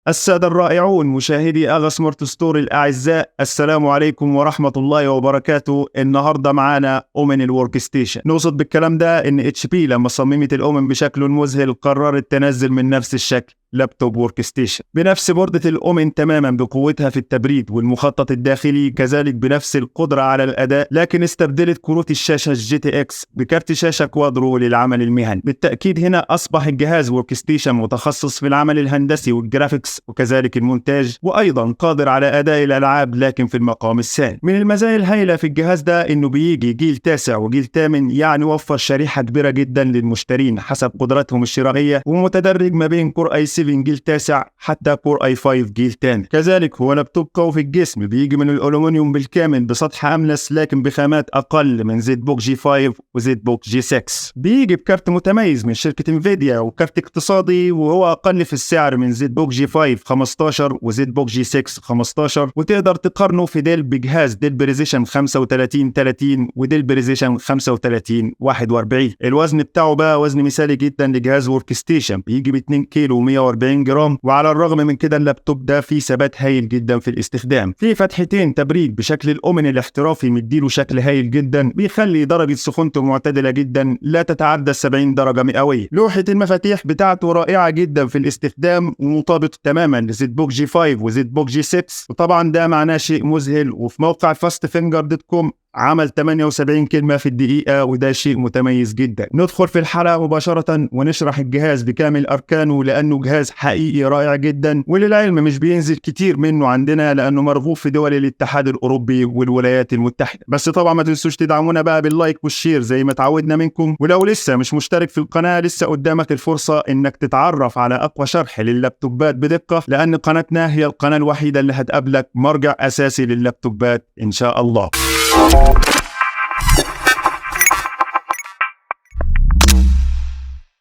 السادة الرائعون مشاهدي أغا سمارت ستور الأعزاء، السلام عليكم ورحمة الله وبركاته. النهاردة معانا Omen ال workstation. نقصد بالكلام ده إن HP لما صممت ال Omen بشكله المذهل قررت تنزل من نفس الشكل لابتوب workstation بنفس بوردة ال Omen تماما، بقوتها في التبريد والمخطط الداخلي، كذلك بنفس القدرة على الأداء، لكن استبدلت كروت الشاشة ال GTX بكارت شاشة Quadro للعمل المهني. بالتأكيد هنا أصبح الجهاز workstation متخصص في العمل الهندسي وال graphics وكذلك المونتاج، وأيضا قادر على أداء الألعاب لكن في المقام الثاني. من المزايا الهائلة في الجهاز ده إنه بيجي جيل تاسع وجيل ثامن، يعني وفر شريحة كبيرة جدا للمشترين حسب قدراتهم الشرائية، ومتدرج ما بين Core i7 جيل تاسع حتى Core i5 جيل ثامن. كذلك هو لابتوب قوي في الجسم، بيجي من الألومنيوم بالكامل بسطح أملس لكن بخامات أقل من ZBook G5 و ZBook G6. بيجي بكارت متميز من شركة Nvidia وكارت اقتصادي، وهو أقل في السعر من ZBook G5 15 و ZBook G6 15، وتقدر تقارنه في Dell بجهاز Dell Precision 35 30 و Dell Precision 35 41. الوزن بتاعه بقى وزن مثالي جدا لجهاز workstation، بيجي ب 2 كيلو و140 جرام، وعلى الرغم من كده اللابتوب ده فيه ثبات هايل جدا في الاستخدام. فيه فتحتين تبريد بشكل ال Omen الاحترافي، مديله شكل هايل جدا، بيخلي درجة سخونته معتدلة جدا لا تتعدى 70 درجة مئوية. لوحة المفاتيح بتاعته رائعة جدا في الاستخدام ومطابق تماما ل ZBook G5 و ZBook G6، وطبعا ده معناه شيء مذهل. وفي موقع fastfinger.com عمل 78 كلمة في الدقيقة، وده شيء متميز جدا. ندخل في الحلقة مباشرة ونشرح الجهاز بكامل أركانه، لأنه جهاز حقيقي رائع جدا، وللعلم مش بينزل كتير منه عندنا لأنه مرغوب في دول الاتحاد الأوروبي والولايات المتحدة. بس طبعا ما تنسوش تدعمونا بقى بال like وال share زي ما تعودنا منكم، ولو لسه مش مشترك في القناة لسه قدامك الفرصة إنك تتعرف على أقوى شرح لللابتوبات بدقة، لأن قناتنا هي القناة الوحيدة اللي هتقابلك مرجع أساسي لللابتوبات إن شاء الله.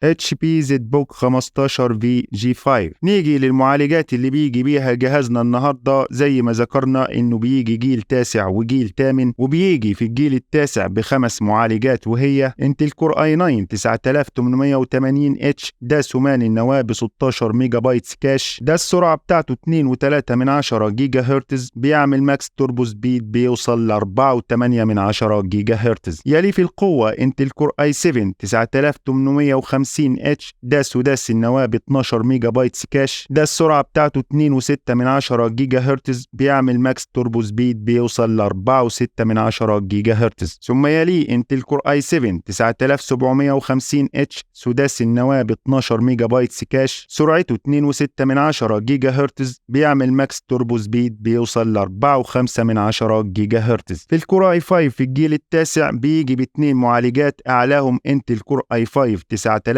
HP ZBook 15 V G5. نيجي للمعالجات اللي بيجي بيها جهازنا النهارده. زي ما ذكرنا انه بيجي جيل تاسع وجيل ثامن، وبيجي في الجيل التاسع بخمس معالجات، وهي Intel Core i9 9880 H، ده ثماني النواة ب 16 ميجا بايت cache، ده السرعة بتاعته 2.3 جيجا هرتز، بيعمل max turbo speed بيوصل ل 4.8 جيجا هرتز. يلي في القوة Intel Core i7 9850 H، ده سداسي النواة ب 12 ميجا بايت cache، ده السرعة بتاعته 2.6 جيجا هرتز، بيعمل max turbo speed بيوصل ل 4.6 جيجا هرتز. ثم يليه Intel Core i7 9750 H، سداسي النواة ب 12 ميجا بايت cache، سرعته 2.6 جيجا هرتز، بيعمل max turbo speed بيوصل ل 4.5 جيجا هرتز. في ال Core i5 في الجيل التاسع بيجي باثنين معالجات، اعلاهم Intel Core i5 9400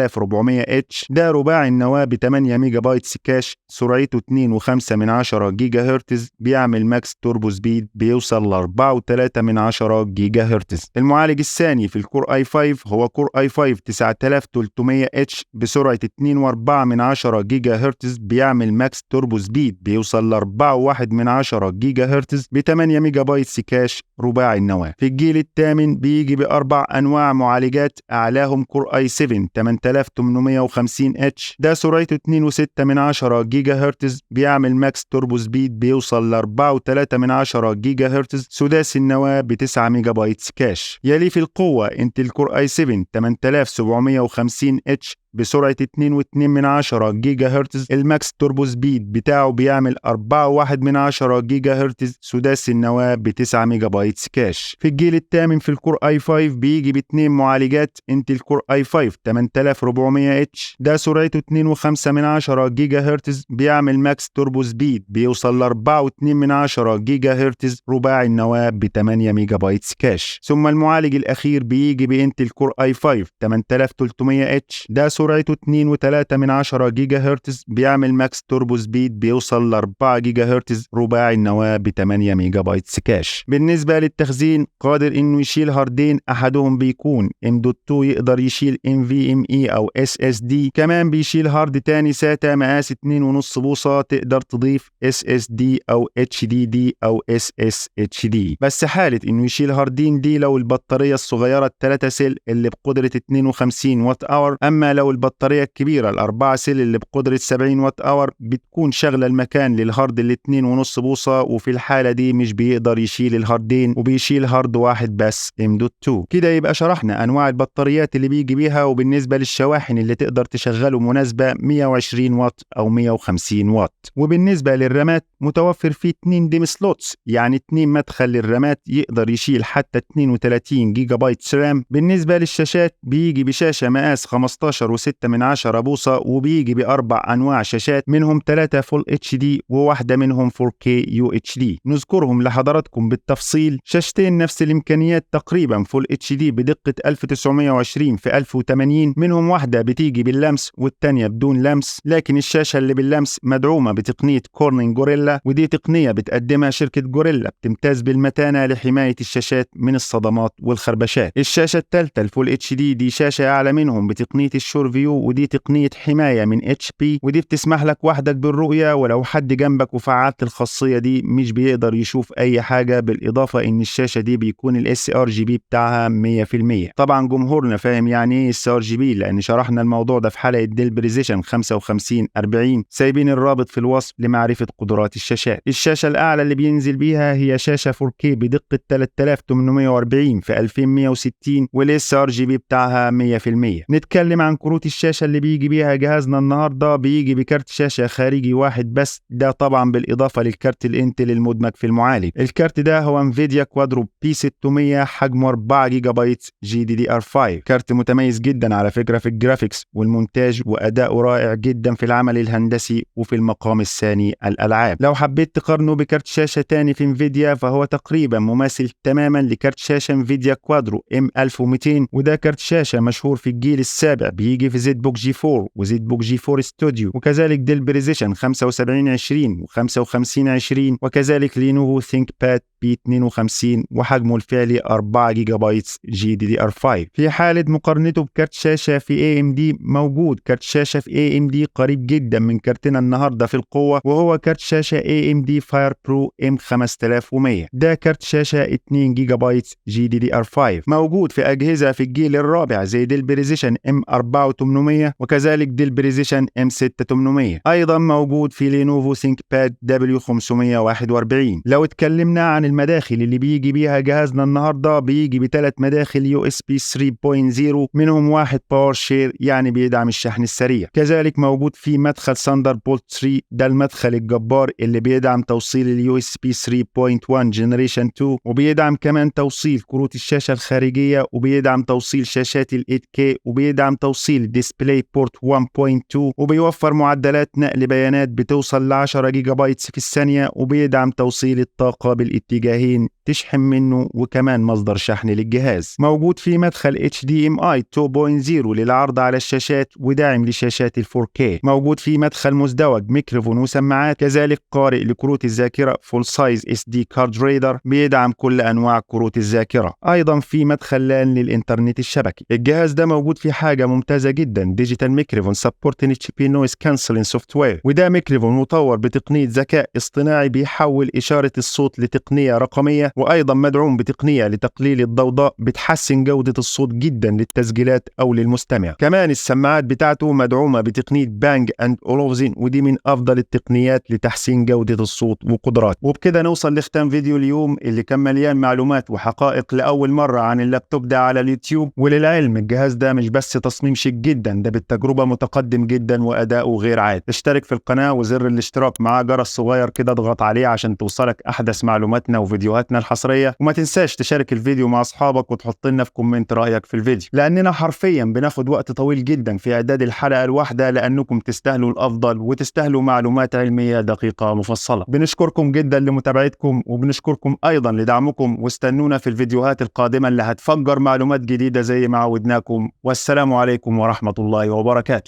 H، ده رباعي النواة ب 8 ميجا بايت cache، سرعته 2.5 جيجا هرتز، بيعمل max turbo speed بيوصل ل 4.3 جيجا هرتز. المعالج الثاني في ال Core i5 هو Core i5 9300 H بسرعة 2.4 جيجا هرتز، بيعمل max turbo speed بيوصل ل 4.1 جيجا هرتز ب 8 ميجا بايت cache رباعي النواة. في الجيل الثامن بيجي بأربع أنواع معالجات، أعلاهم Core i7 8850 H، ده سرعته 2.6 جيجا هرتز، بيعمل max turbo speed بيوصل ل 4.3 جيجا هرتز، سداسي النواة ب 9 ميجا بايت cache. يلي في القوة Intel Core i7 8750 H بسرعة 2.2 جيجا هرتز، ال max turbo speed بتاعه بيعمل 4.1 جيجا هرتز، سداسي النواة ب 9 ميجا بايت cache. في الجيل الثامن في ال Core i5 بيجي باثنين معالجات، Intel Core i5 8400 H، ده سرعته 2.5 جيجا هرتز، بيعمل max turbo speed بيوصل ل 4.2 جيجا هرتز، رباعي النواة ب 8 ميجا بايت cache. ثم المعالج الأخير بيجي ب Intel Core i5 8300 H، ده سرعته 2.3 جيجا هرتز، بيعمل max turbo speed بيوصل ل 4 جيجا هرتز، رباعي النواة ب 8 ميجا بايت cache. بالنسبة للتخزين قادر انه يشيل هاردين، احدهم بيكون M.2 يقدر يشيل NVMe او SSD، كمان بيشيل هارد تاني SATA مقاس 2.5 بوصة تقدر تضيف SSD او HDD او SSHD. بس حالة انه يشيل هاردين دي لو البطارية الصغيرة 3 cell اللي بقدرة 52 watt hour، اما لو لو البطارية الكبيرة ال4 cell اللي بقدرة 70 watt hour بتكون شغلة المكان لل hard ال 2.5 بوصة، وفي الحالة دي مش بيقدر يشيل الهاردين وبيشيل hard واحد بس M.2. كده يبقى شرحنا أنواع البطاريات اللي بيجي بيها. وبالنسبة للشواحن اللي تقدر تشغله مناسبة 120 واط أو 150 واط. وبالنسبة للرامات متوفر فيه 2 DIMM slots، يعني 2 مدخل للرامات، يقدر يشيل حتى 32 جيجا بايت RAM. بالنسبة للشاشات بيجي بشاشة مقاس 15.6 بوصة، وبيجي بأربع أنواع شاشات، منهم 3 full HD وواحدة منهم 4K UHD. نذكرهم لحضراتكم بالتفصيل. شاشتين نفس الإمكانيات تقريبا full HD بدقة 1920 في 1080، منهم واحدة بتيجي باللمس والتانية بدون لمس، لكن الشاشة اللي باللمس مدعومة بتقنية Corning Gorilla، ودي تقنية بتقدمها شركة جوريلا بتمتاز بالمتانة لحماية الشاشات من الصدمات والخربشات. الشاشة الثالثة ال full HD دي شاشة أعلى منهم بتقنية ال SureView، ودي تقنية حماية من HP، ودي بتسمح لك وحدك بالرؤية، ولو حد جنبك وفعلت الخاصية دي مش بيقدر يشوف أي حاجة. بالإضافة إن الشاشة دي بيكون ال sRGB بتاعها 100%. طبعا جمهورنا فاهم يعني إيه sRGB لأن شرحنا الموضوع ده في حلقة Dell Precision 5540، سايبين الرابط في الوصف لمعرفة قدرات الشاشات. الشاشة الأعلى اللي بينزل بيها هي شاشة 4K بدقة 3840 في 2160 وال sRGB بتاعها 100%. نتكلم عن كروت الشاشة اللي بيجي بيها جهازنا النهاردة. بيجي بكارت شاشة خارجي واحد بس، ده طبعا بالإضافة للكارت ال Intel المدمج في المعالج. الكارت ده هو Nvidia Quadro B600 حجمه 4 جيجا بايت GDDR5. كارت متميز جدا على فكرة في ال graphics والمونتاج، وأداؤه رائع جدا في العمل الهندسي وفي المقام الثاني الألعاب. لو حبيت تقارنه بكارت شاشة تاني في Nvidia فهو تقريبا مماثل تماما لكارت شاشة Nvidia Quadro M1200، وده كارت شاشة مشهور في الجيل السابع، بيجي في ZBook G4 و ZBook G4 Studio، وكذلك Dell Precision 7520 و5520، وكذلك Lenovo ThinkPad P52 وحجمه الفعلي 4 جيجا بايت GDDR5. في حالة مقارنته بكارت شاشة في AMD، موجود كارت شاشة في AMD قريب جدا من كارتنا النهارده في القوة، وهو كارت شاشة AMD FirePro M5100. ده كارت شاشة 2 جيجا بايت GDDR5، موجود في أجهزة في الجيل الرابع زي Dell Precision M4800 وكذلك Dell Precision M6800. أيضا موجود في Lenovo ThinkPad W541. لو اتكلمنا عن المداخل اللي بيجي بيها جهازنا النهارده، بيجي بثلاث مداخل USB 3.0، منهم واحد PowerShare يعني بيدعم الشحن السريع. كذلك موجود في مدخل Thunderbolt 3، ده المدخل الجبار اللي بيدعم توصيل ال USB 3.1 generation 2، وبيدعم كمان توصيل كروت الشاشة الخارجية، وبيدعم توصيل شاشات ال 8K، وبيدعم توصيل DisplayPort 1.2، وبيوفر معدلات نقل بيانات بتوصل ل 10 جيجا بايتس في الثانية، وبيدعم توصيل الطاقة بالاتجاهين تشحن منه وكمان مصدر شحن للجهاز. موجود في مدخل HDMI 2.0 للعرض على الشاشات وداعم لشاشات ال 4K. موجود في مدخل مزدوج ميكروفون وسماعات، كذلك قارئ لكروت الذاكرة full size SD card reader بيدعم كل أنواع كروت الذاكرة. أيضا في مدخل LAN للإنترنت الشبكي. الجهاز ده موجود فيه حاجة ممتازة جدا، digital microphone support HP noise cancelling software، وده ميكروفون مطور بتقنية ذكاء اصطناعي بيحول إشارة الصوت لتقنية رقمية، وأيضا مدعوم بتقنية لتقليل الضوضاء بتحسن جودة الصوت جدا للتسجيلات أو للمستمع. كمان السماعات بتاعته مدعومة بتقنية Bang and Olufsen، ودي من أفضل التقنيات لتحسين جودة الصوت وقدراته. وبكده نوصل لختام فيديو اليوم اللي كان مليان معلومات وحقائق لأول مرة عن اللابتوب ده على اليوتيوب. وللعلم الجهاز ده مش بس تصميم شيك جدا، ده بالتجربة متقدم جدا وأداؤه غير عادي. اشترك في القناة وزر الاشتراك مع جرس صغير كده اضغط عليه عشان توصلك أحدث معلوماتنا وفيديوهاتنا الحصرية. وما تنساش تشارك الفيديو مع أصحابك وتحط لنا في comment رأيك في الفيديو، لأننا حرفيا بناخد وقت طويل جدا في إعداد الحلقة الواحدة، لأنكم تستاهلوا الأفضل وتستاهلوا معلومات علمية دقيقة مفصلة. بنشكركم جدا لمتابعتكم، وبنشكركم أيضا لدعمكم، واستنونا في الفيديوهات القادمة اللي هتفجر معلومات جديدة زي ما عودناكم. والسلام عليكم ورحمة الله وبركاته.